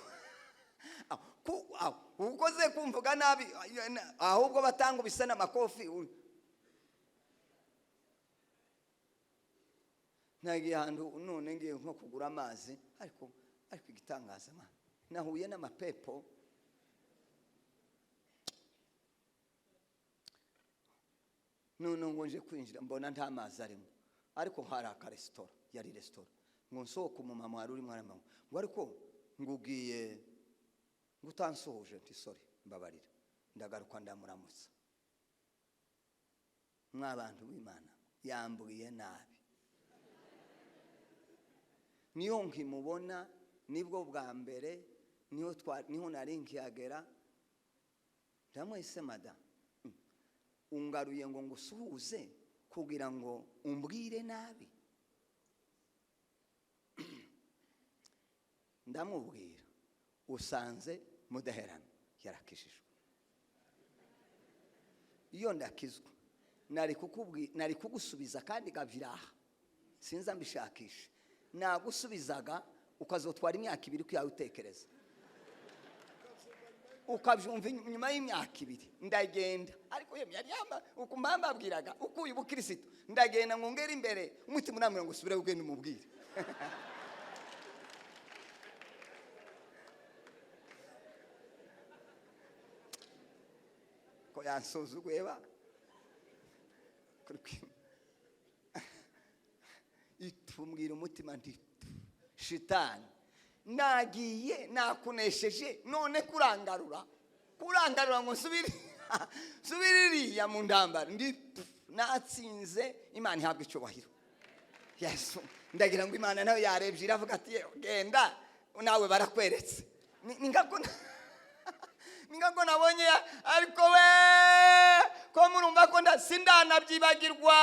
ukoze kumvuga nabi, ahubwo batanga ubisa n'amakofi. Nagiye ahantu none ngiye nko kugura amazi, ariko igitangaza nahuye n'amapepo. None ngo nje kwinjira, mbona nta mazi arimo, ariko hari akaresitora, yari resitora. Ngo nsohoke, umumama wari urimo aramanywa ngo: "Ariko ngo ugiye ngo utansuhuje?" Nti: "Sorry, mbabarira." Ndagaruka ndamuramutsa. Mw'abantu b'Imana, yambwiye nabi. Niyo nkimubona, nibwo bwa mbere, niho niho nari nkihagera. Ndamwese: "Madamu, ungaruye ngo ngusuhuze kugira ngo umbwire nabi?" Ndamubwira: "Usanze mudaherana yarakijijwe. Iyo ndakizwa nari kugusubiza, kandi gaviraha sinza mbishakisha, nagusubizaga ukazotwara imyaka 2 kuyawe utekereza, ukabyumva nyuma y'imyaka 2." Ndagenda, ariko yemwe yari yamba uko mbabwiraga ukuye ubukristo. Ndagenda ngo ngere imbere, umutima unambwira ngo: "Usubire ugende umubwire." Ko yansuzuguye ba itumbwira umutima nti: "Shitani, nagiye nakunesheje, none kurangarura ngo nsubire iriya mu ndambara." Ndi natsinze, Imana ihabwa icyubahiro. Yesu, ndagira ngo Imana nawe yarebye iravuga ati: "Yewe, genda nawe barakweretse." Ni nkako nabonye ariko we ko murumva ko sindanabyibagirwa,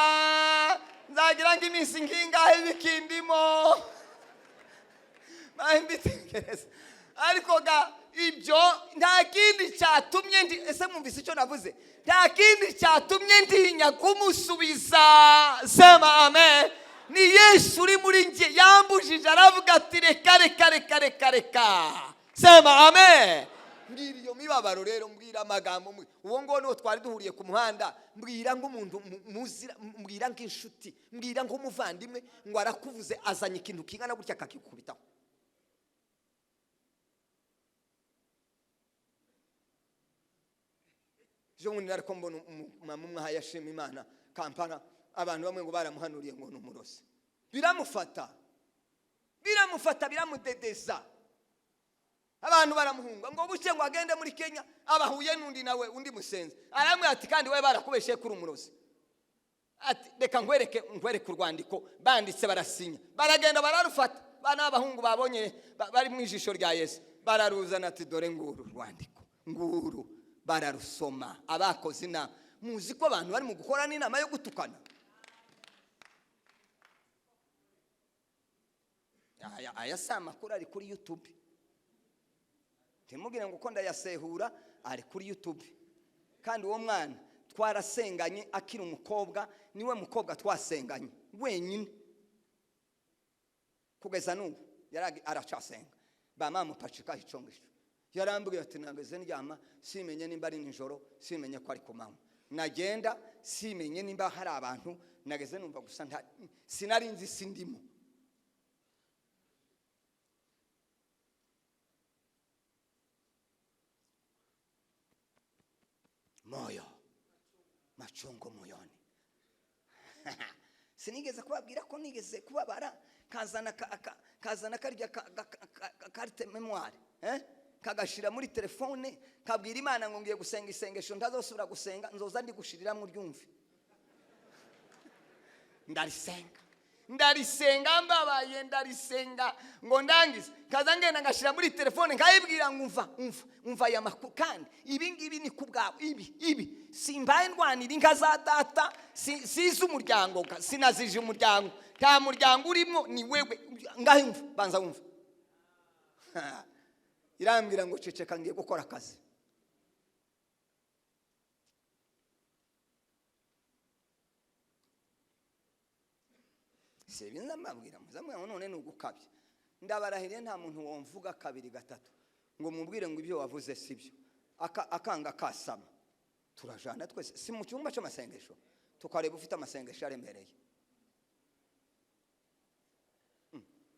nzagira ngo iminsi nkingahe bikindimo mbitekereza. Ariko ga ibyo nta kindi cyatumye ndi, ese mwumvise icyo navuze? Nta kindi cyatumye ntinya kumusubiza, sema amen, ni Yesu uri muri njye yambujije, aravuga ati: "Reka, reka, reka, reka, reka." Sema amen. Mbwira iyo mibabaro rero, mbwira amagambo uwo nguwo niwo twari duhuriye ku muhanda. Mbwira nk'umuntu muzira, mbwira nk'inshuti, mbwira nk'umuvandimwe ngo arakuvuze, azanye ikintu kingana gutya akakikubitaho. Ejo bundi ariko mbona umumama umwe ahaye ashima Imana Kampala. Abantu bamwe ngo baramuhanuriye ngo ni umurozi. Biramufata, biramufata, biramudedeza. Abantu baramuhunga. Ngo buke ngo agende muri Kenya, abahuye n'undi nawe, undi musenzi aramubwira ati: "Kandi we barakubeshe kuri umurozi." Ati: "Reka nkwereke urwandiko banditse." Barasinya, baragenda bararufata. Bana b'abahungu babonye bari mu ijisho rya Yesu, bararuzana ati: "Dore nguru rwandiko nguru." Bararusoma abakoze inama. Muzi ko abantu bari mu gukora n'inama yo gutukana. Aya si amakuru, ari kuri YouTube. Ntimubwire ngo uko ndayasehura, ari kuri YouTube. Kandi uwo mwana twarasenganye akiri umukobwa, niwe mukobwa twasenganye wenyine kugeza n'ubu aracasenga. Bamamupacika ico ngico. Yarambwiye ati: "Nageze ndyama simenye nimba ari nijoro, simenye ko ari ku manywa, nagenda simenye nimba hari abantu, nageze numva gusa sinari nzi sindimo." Moyo machungu moyoni. Sinigeze kubabwira ko nigeze kubabara, kazana karya carte mémoire, eh? Kagashira muri telefone, kabwira Imana ngo ngiye gusenga isengesho ntazosubira gusenga, nzoza ndi gushiriramwo uryumve. Ndarisenga, ndarisenga mbabaye, ndarisenga ngo ndangize, kaza ngenda ngashira muri telefone, nkayibwira ngo: "Umva, umva, umva aya makuru, kandi ibi ngibi ni ku bwawe, ibi simbaye ndwanira inka za data, size umuryango, sinazije umuryango, nta muryango urimo, ni wewe, ngaho umva, banza wumva." Irambwira ngo: "Ceceka, ngiye gukora akazi." Si ibintu mbabwira, muzamubwira ngo none ni ugukabya. Ndabarahiriye, nta muntu womvuga kabiri gatatu ngo mubwire ngo ibyo wavuze si byo, akanga akasama. Turajana twese, si mu cyumba cy'amasengesho, tukareba ufite amasengesho aremereye.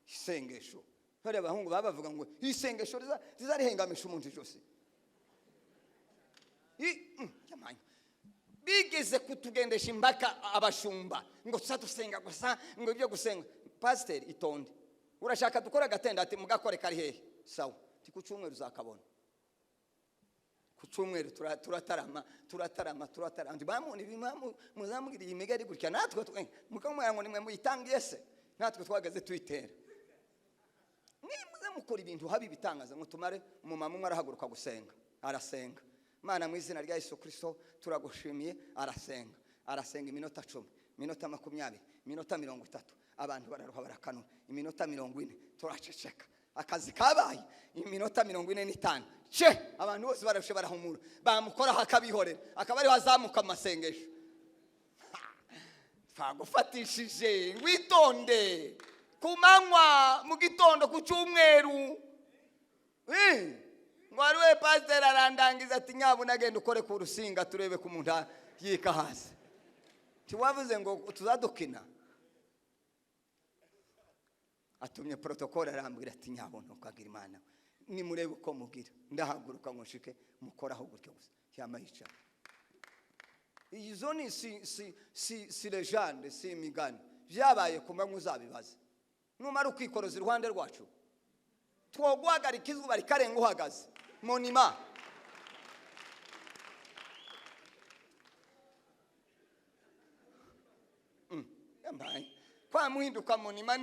Isengesho bariya abahungu baba bavuga ngo isengesho rizarihengamisha umuntu ijosi. Yamanya. Bigeze kutugendesha impaka abashumba ngo tuza dusenga gusa, ngo ibyo gusenga. Pasiteri, itonde, urashaka dukora agatenda? Ati mugakore kari hehe? Sawa, ti ku cyumweru uzakabona. Ku cyumweru turatarama, turatarama, turatarama. Ndi bamu ni muzamugiriye imigari gutya, natwe mukamubwira ngo nimwe muyitangiye se, natwe twagaze tuyitera. Nimuze mukora ibintu habi ibitangaza ngo tumare. Umumama umwe arahaguruka gusenga, arasenga: "Mana, mu izina rya Yesu Kristo turagushimiye." Arasenga, arasenga iminota 10, iminota 20, iminota 30, abantu bararuha, barakanura. Iminota 40 turaceceka, akazi kabaye. Iminota 45 ce abantu bose bararushe, barahumura, bamukoraho akabihorera, akaba ariho azamuka mu masengesho. Twagufatishije, witonde. Ku manywa, mu gitondo, ku cyumweru. Ngo ari we pasiteri arandangiza ati: "Nyabuna agenda ukore ku rusinga turebe ko umuntu yika hasi." Ntiwavuze ngo tuzadukina? Atumye protocole, arambwira ati: "Nyabona ukagira Imana, nimurebe uko mugira." Ndahaguruka ngo nshike mukoraho gutyo gusa, yama yicara. Izo ni si légende, si imigani, byabaye ku manywa. Uzabibaza numara ukikoroza iruhande rwacu, twoguhagarika izuba rikarenga uhagaze monima. Yambaye kwa muhinduka monima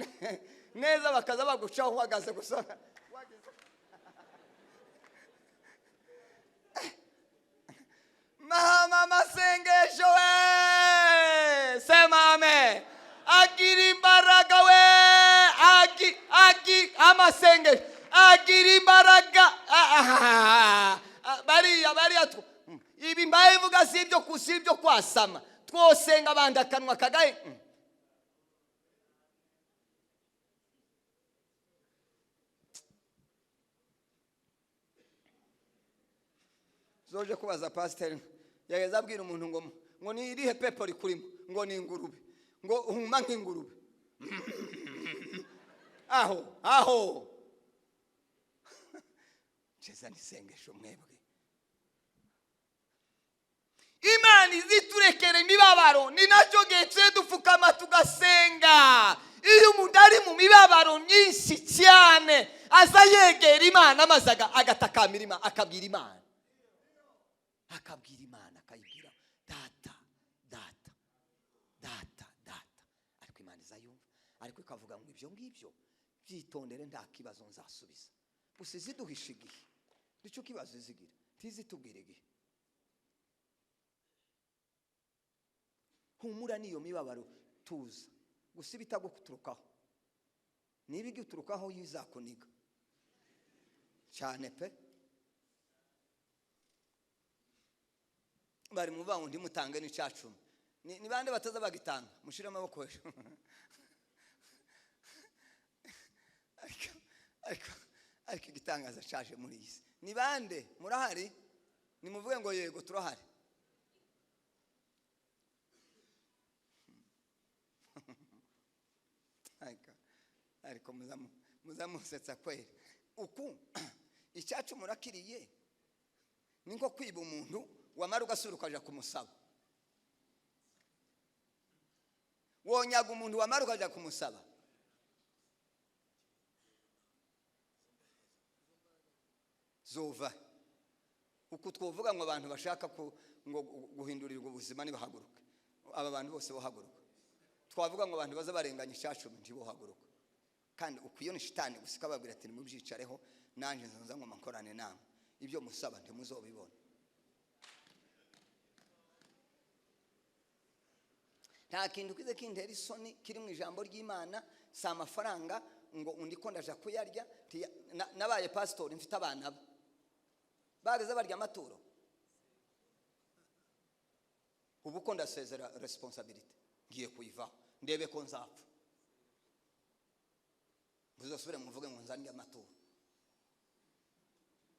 neza, bakaza bagucaho uhagaze gusa. Mama, masengesho we, sema amen. Agira imbaraga we, agi agi amasengesho agira imbaraga. Ah, bariya bariya ibi mbaye mvuga si ibyo kwasama, twosenga abandi akanwa kagaye. Zoje kubaza pasiteri, yageze abwira umuntu ngo ni irihe pepo rikurimo? Ngo ni ingurube, ngo huma nk'ingurube. Aho aho ceza n'isengesho mwebwe. Imana iziturekera imibabaro, ni nacyo gihe tujye dupfukama tugasenga. Iyo umuntu ari mu mibabaro myinshi cyane, aza yegera Imana maze agatakamira Imana, akabwira Imana, akabwira Imana, akayibwira: "Data, data, data, data." Ariko Imana izayumva, ariko ikavuga ngo: "Ibyo ngibyo byitondere, nta kibazo, nzasubiza." Gusa iziduhisha igihe, nicyo kibazo izigira, ntizitubwire igihe. Humura, n'iyo mibabaro tuza gusa ibitaguturukaho, niba iguturukaho yizakuniga cyane pe. Bari mu ngo ntimutange n'icacumi. Ni bande bataza bagitanga? Mushire amaboko hejuru. Ariko igitangaza caje muri iyi si, ni bande murahari? Nimuvuge ngo: "Yego, turahari." Ariko muzamusetsa kweri. Uku icyacu murakiriye, ni nko kwiba umuntu, wamara ugasubira ukaja kumusaba. Wonyaga umuntu, wamara ukaja kumusaba. Zova uku twovuga ngo abantu bashaka ngo guhindurirwa ubuzima nibahaguruke, aba bantu bose bohaguruka. Twavuga ngo abantu baza barenganya icacumi, ntibohaguruka. Kandi uku iyo ni shitani gusa ikababwira ati: "Nimubyicareho, nanjye nzoza ngo nkorane namwe, ibyo musaba ntimuzobibona." Nta kintu kize kintera isoni kiri mu ijambo ry'Imana, si amafaranga ngo undi ko ndaja kuyarya. Nabaye pasitori mfite abana be bageze barya amaturo. Ubu ko ndasezera responsabilité, ngiye kuyivaho, ndebe ko nzapfa, muzosubire muvuge ngo nzarya amaturo,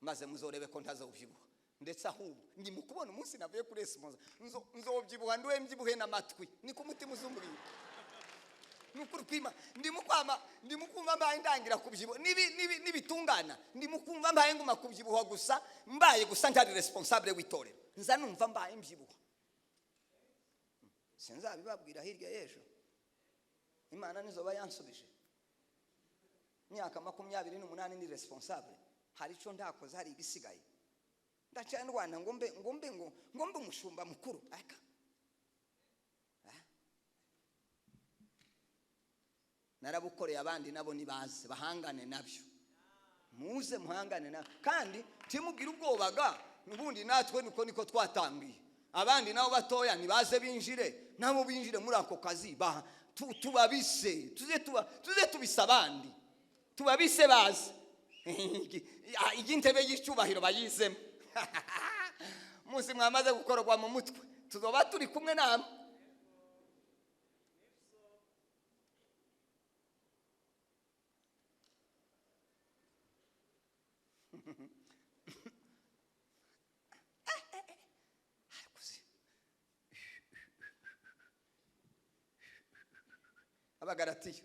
maze muzorebe ko ntazobyibuha. Ndetse ahubwo ndi mu kubona umunsi navuye kuri esipoza nzobyibuha, nduwe mbyibuhe n'amatwi, niko umutima uzumbwira. Nukuri kwima, ndimo kwama, ndimo kumva mbaye ndangira kubyibuha nibitungana, ndimo kumva mbaye nguma kubyibuha gusa, mbaye gusa ntari responsable w'itorero, nza numva mbaye mbyibuha. Sinzabibabwira hirya y'ejo. Imana nizoba yansubije. Imyaka 28 ni responsable. Hari icyo ndakoze, hari ibisigaye. Ndaca ndwana ngo mbe ngo mbe ngo ngo mbe umushumba mukuru. Aka. Narabukoreye abandi nabo nibaze bahangane nabyo. Muze muhangane na kandi timubwira ubwobaga nubundi natwe niko niko twatangiye. Abandi nabo batoya nibaze binjire, nabo binjire muri ako kazi ba tubabise, tuze tubisa abandi. Tubabise baze. Igintebe y'icyubahiro bayizemo. Muzi mwamaze gukorwa mu mutwe, tuzoba turi kumwe namwe. Abagalatiya.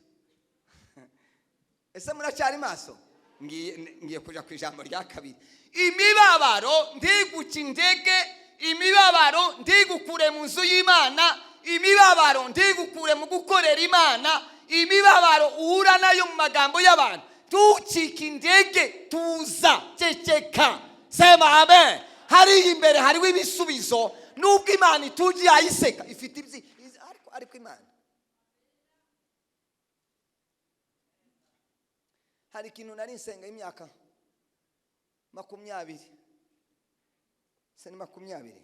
Ese muracyari maso? Ngiye kuja ku ijambo rya kabiri. Imibabaro ndiguca intege, imibabaro ndigukure mu nzu y'Imana, imibabaro ndigukure mu gukorera Imana, imibabaro uhura nayo mu magambo y'abantu. Tucika intege, tuza, ceceka. Sema amen. Hari imbere hariho ibisubizo, nubwo Imana ituji yayiseka ifite ibyi ariko Imana hari ikintu nari nsenga y'imyaka 20 se ni 20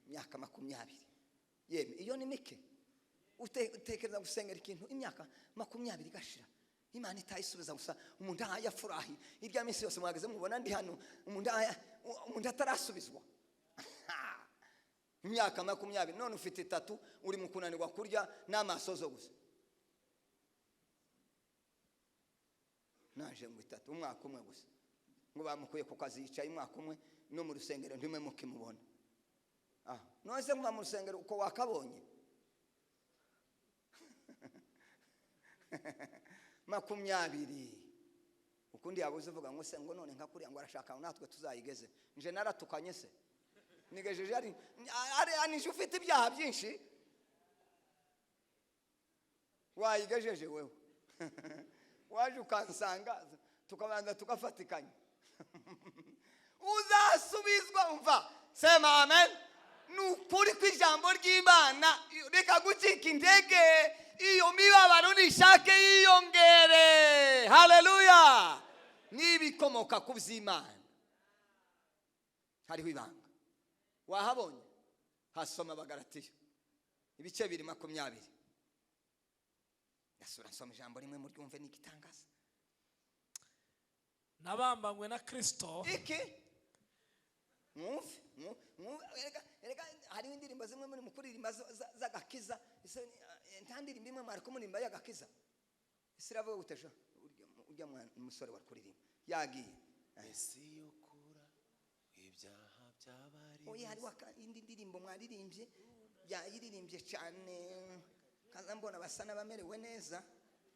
imyaka 20 yeme iyo ni mike. Utekereza gusengera ikintu imyaka 20 gashira Imana itayisubiza gusa. Umuntu ayafurahi irya minsi yose mwageze mubona ndi hano umuntu atarasubizwa imyaka 20 none ufite 3 uri mu kunanirwa kurya n'amasozo gusa. Naje ngo 3 umwaka umwe gusa ngo bamukuye ku kazi yicaye umwaka umwe no mu rusengero ndimwe mukimubona. None se nkuba mu rusengero uko wakabonye 20 ukundi yabuze uvuga ngo se ngo none nka kuriya ngo arashaka natwe tuzayigeze. Nje naratukanye se nigejeje ari anije ufite ibyaha byinshi wayigejeje wewe. Waje ukansanga tukabanza tugafatikanya. Uzasubizwa. Umva, sema amen. Nukuri kw'ijambo ry'Imana reka gucika intege, iyo mibabaro nishake yiyongere. Haleluya. Nibikomoka ku by'Imana hariho ibanga. Wahabonye? Hasoma Abagalatiya ibice 2:20. Yasura nsoma ijambo rimwe muryumve n'igitangaza. Nabambanywe na Kristo. Iki? Mwumve, erega hari indirimbo zimwe muri mukuririmba z'agakiza. Nta ndirimbo imwe mwari kumuririmba y'agakiza. Ese iravuga gute jo? Urya musore wari kuririmba yagiye. Ese yokura ibyaha by'abari. Oya hari indi ndirimbo mwaririmbye yayiririmbye cyane kaza mbona basa n'abamerewe neza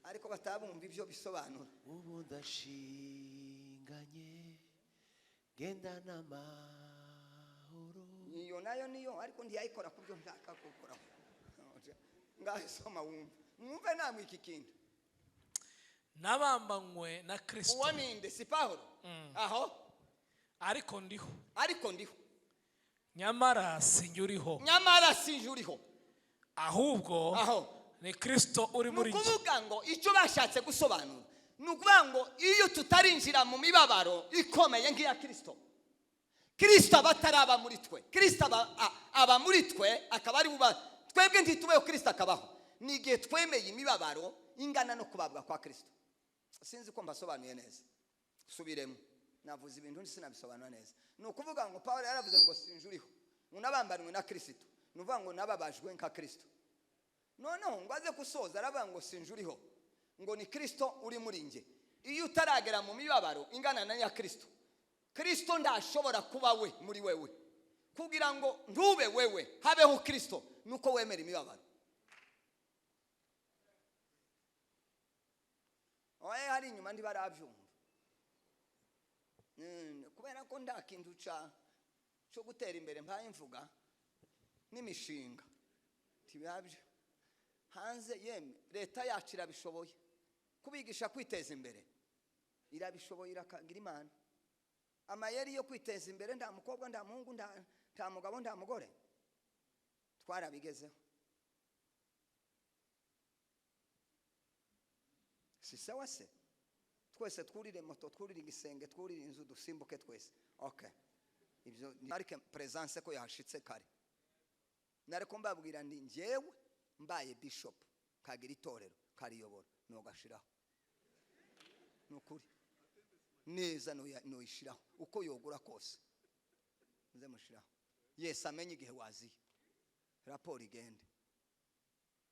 ariko batabumva ibyo bisobanura. Ubu ndashinganye genda n'amahoro. Iyo nayo niyo ariko ndiyayikora kubyo ntaka gukora. Ngahe soma wumve. Mwumve namwe iki kintu. Nabambanywe na Kristo. Uwo ninde? Si Paulo? Aho ariko ndiho. Ariko ndiho. Nyamara sinjuriho. Nyamara sinjuriho. Ahubwo aho ni Kristo uri muri njye. Nukuvuga ngo icyo bashatse gusobanura nukuvuga ngo iyo tutarinjira mu mibabaro ikomeye nk'iya Kristo, Kristo aba ataraba muri twe. Kristo aba muri twe akaba ari buba twebwe ntitubeho, Kristo akabaho. Ni igihe twemeye imibabaro ingana no kubabwa kwa Kristo. Sinzi ko mbasobanuye neza. Subiremo. Navuze ibintu sinabisobanura neza. Ni ukuvuga ngo Paulo yaravuze ngo sinjuriho, unabambanwe na Kristo. Ni ukuvuga ngo nababajwe nka Kristo. Noneho ngo aze gusoza aravuga ngo sinjuriho, ngo ni Kristo uri muri njye. Iyo utaragera mu mibabaro ingana na ya Kristo, Kristo ndashobora kuba we muri wewe. Kugira ngo ntube wewe habeho Kristo, nuko wemera imibabaro. Oya hari inyuma ndibarabyumva. Kubera ko ndakintu cyo gutera imbere mpaye mvuga N'imishinga ntibabyo hanze. Yemwe, leta yacu irabishoboye kubigisha kwiteza imbere, irabishoboye, irakagira Imana amayeri yo kwiteza imbere. Nta mukobwa, nta muhungu, nta mugabo, nta mugore, twarabigezeho. Si sawa se? Twese twurire moto, twurire igisenge, twurire inzu, dusimbuke twese. Okay, ibyo ni ariko presence ko yahashitse kare. Nariko mbabwira ndi njyewe mbaye bishop, kagira itorero kariyobora, nogashiraho. Nukuri neza noyishiraho uko yogura kose, nze mushiraho. Yesu amenye igihe waziye, raporo igende.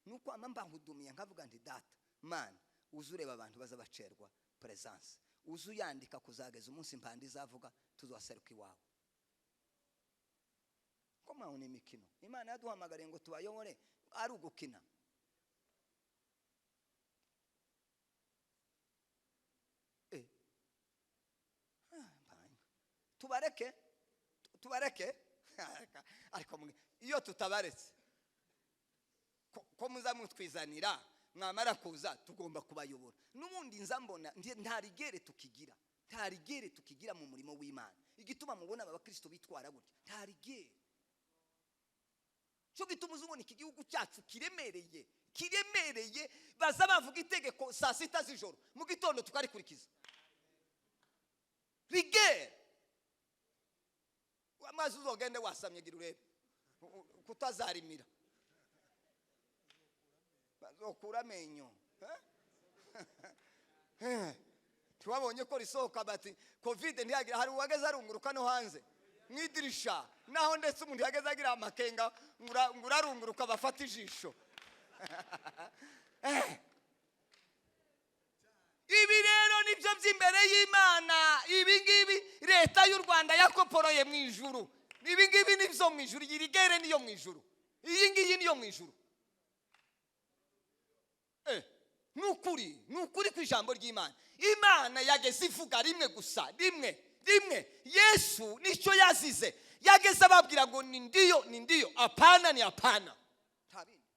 Nuko ama mbahudumiye nkavuga nti: "Data Mana, uze ureba abantu baza bacerwa presence, uze uyandika kuzageza umunsi impanda izavuga tuzaseruka iwawe." Ko mwaho ni imikino? Imana yaduhamagariye ngo tubayobore, ari ugukina? Ah, tubareke, tubareke. Ariko iyo tutabaretse ko muza mutwizanira, mwamara kuza tugomba kubayobora n'ubundi. Nza mbona nta rigueur tukigira, nta rigueur tukigira mu murimo w'Imana. Igituma mubona aba bakristo bitwara gutya, nta rigueur. Cyo gituma uza ubona iki gihugu cyacu kiremereye, kiremereye. Baza bavuga itegeko saa 6 z'ijoro, mu gitondo tukarikurikiza. Rigueur. Amazi uzogende wasamye, gira urebe kutazarimira, bazokura amenyo. Eh? Ntiwabonye ko risohoka bati COVID ntiyagira? Hari uwageze arunguruka no hanze mu idirisha naho, ndetse umuntu yageze agira amakenga ngo urarunguruka bafata ijisho. Ibi rero nibyo by'imbere y'Imana. Ibi ngibi leta y'u Rwanda yakoporoye mu ijuru, ibi ngibi nibyo mu ijuru. Iyi rigueur niyo mu ijuru, iyi ngiyi niyo mu ijuru. Ni ukuri, ni ukuri ku ijambo ry'Imana. Imana yageze ivuga rimwe gusa, rimwe, rimwe. Yesu nicyo yazize, yageze ababwira ngo ni ndiyo ni ndiyo, hapana ni hapana, nta bindi.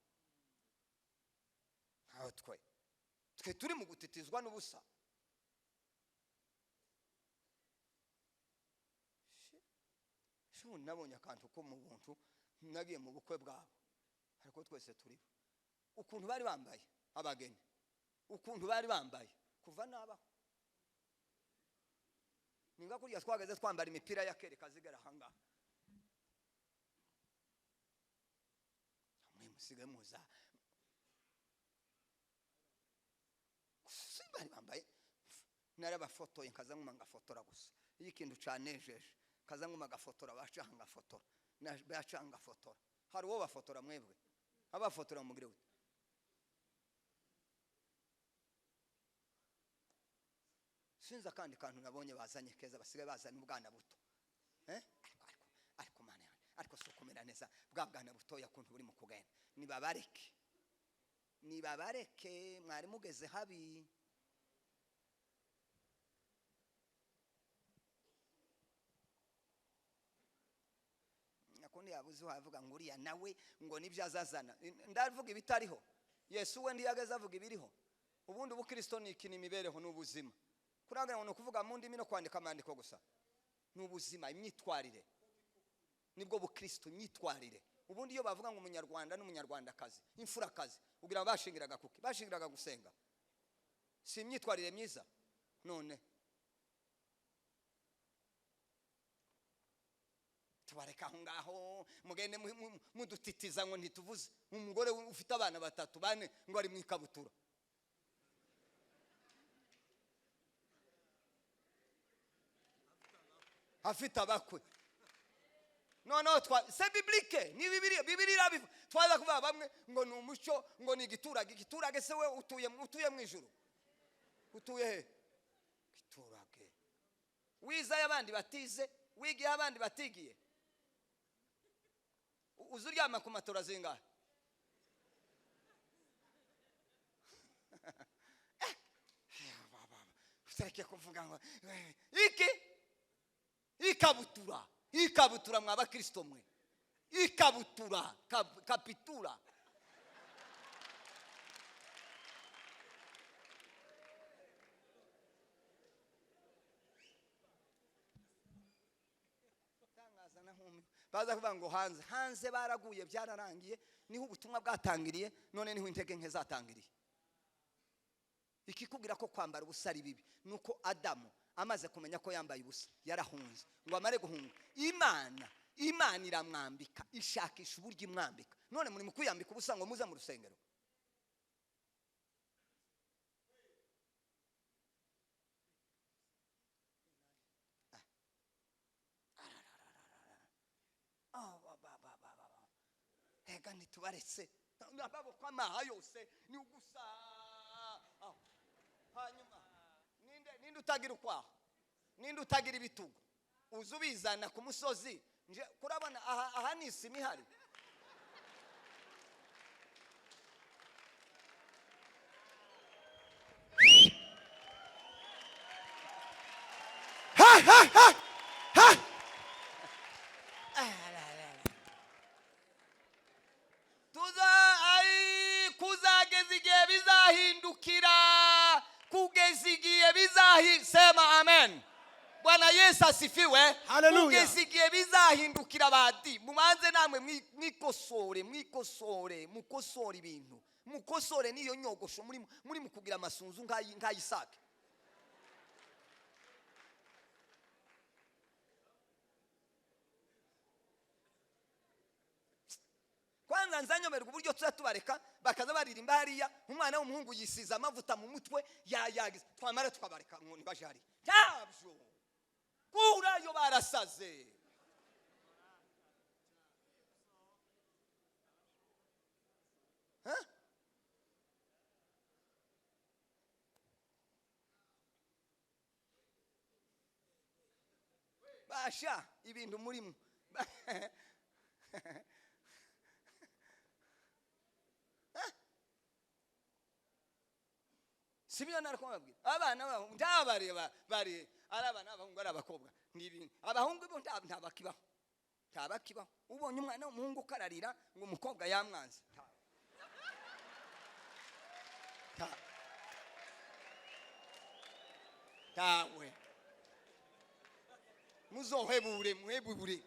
Ntaho twe turi mu gutitizwa n'ubusa. Ubundi nabonye akantu ko mu buntu. Nagiye mu bukwe bwabo, ariko twese turibo, ukuntu bari bambaye abageni, ukuntu bari bambaye kuva nabaho ni nka kurya twageze twambara imipira ya kera ikazigera ahangaha. Mwe musigaye muza si bari bambaye. Narabafotoye, nkaza nkuma ngafotora gusa. Iyo ikintu canejeje, kaza nkuma gafotora, bacaha ngafotora, bacaha ngafotora. Hari uwo bafotora? Mwebwe abafotora mugire gute? Sinzi akandi kantu nabonye bazanye keza. Basigaye bazana ubwana buto. Eh? Ariko Mana yanjye, ariko si ukumera neza bwa bwana butoya kuntu buri mu kugenda? Nibabareke, nibabareke, mwari mugeze habi. Nakundi yabuze wavuga ngo uriya nawe ngo nibyo azazana. Ndavuga ibitariho. Yesu we ntiyageze avuga ibiriho. Ubundi ubukristo ni iki? Ni imibereho, ni ubuzima. Kurangira ngo ni ukuvuga mu ndimi no kwandika amandiko gusa? Ni ubuzima, imyitwarire, nibwo bukristo, imyitwarire. Ubundi iyo bavuga ngo umunyarwanda n'umunyarwandakazi, imfurakazi, ugira ngo bashingiraga kuki? Bashingiraga gusenga? Si imyitwarire myiza? None tubareka aho ngaho, mugende mudutitiza ngo ntituvuze. Umugore ufite abana batatu, bane, ngo ari mu ikabutura. Afite abakwe. Noneho twa c'est biblique, ni Bibiliya, Bibiliya irabivuga. Twaza kuvuga bamwe ngo ni umuco, ngo ni igiturage. Igiturage se we utuye mu ijuru? Utuye he? Giturage wizayo abandi batize, wigiye abandi batigiye. Uzi uryama ku matora zingahe? Utareke kuvuga ngo iki ikabutura, ikabutura. Mwa bakristo mwe, Ikabutura, kapitura. Baza kuvuga ngo hanze, hanze baraguye byararangiye, niho ubutumwa bwatangiriye, none niho intege nke zatangiriye. Ikikubwira ko kwambara ubusa ari bibi nuko Adamu amaze kumenya ko yambaye ubusa yarahunze, ngo amare guhunga Imana iramwambika, ishakisha uburyo imwambika. None muri mukwiyambika ubusa ngo muze mu rusengero. Ega ntitubaretse amaboko amaha yose ni ugusa. Hanyuma ninde utagira ukwaha, ninde utagira ibitugu, uza ubizana ku musozi. Nje kurabona aha ni isima ihari. Ha, ha, ha, ha. Kuzageza igihe bizahindukira, kugeza igihe sema amen. Bwana Yesu asifiwe. Hallelujah. Kugeza igihe bizahindukira badi, mubanze namwe mwikosore, mwikosore, mukosore ibintu, mukosore n'iyo nyogosho muri mu kugira amasunzu nk'ayisake. Kwanza nzanyoberwa uburyo tuza tubareka bakaza baririmba hariya, umwana w'umuhungu yisiza amavuta mu mutwe yayagize, twamara tukabareka ngo ntibaje hariya. Ntabyo kurayo barasaze. Ha? Basha ibintu murimo. Sibyo nariko mbabwira. Abana b'abahungu ndabareba bari ari abana b'abahungu ari abakobwa. Ni ibintu. Abahungu bo ntabakibaho. Ntabakibaho. Ubonye umwana w'umuhungu kararira ngo umukobwa yamwanze. Tawe. Muzohebure, muhebure.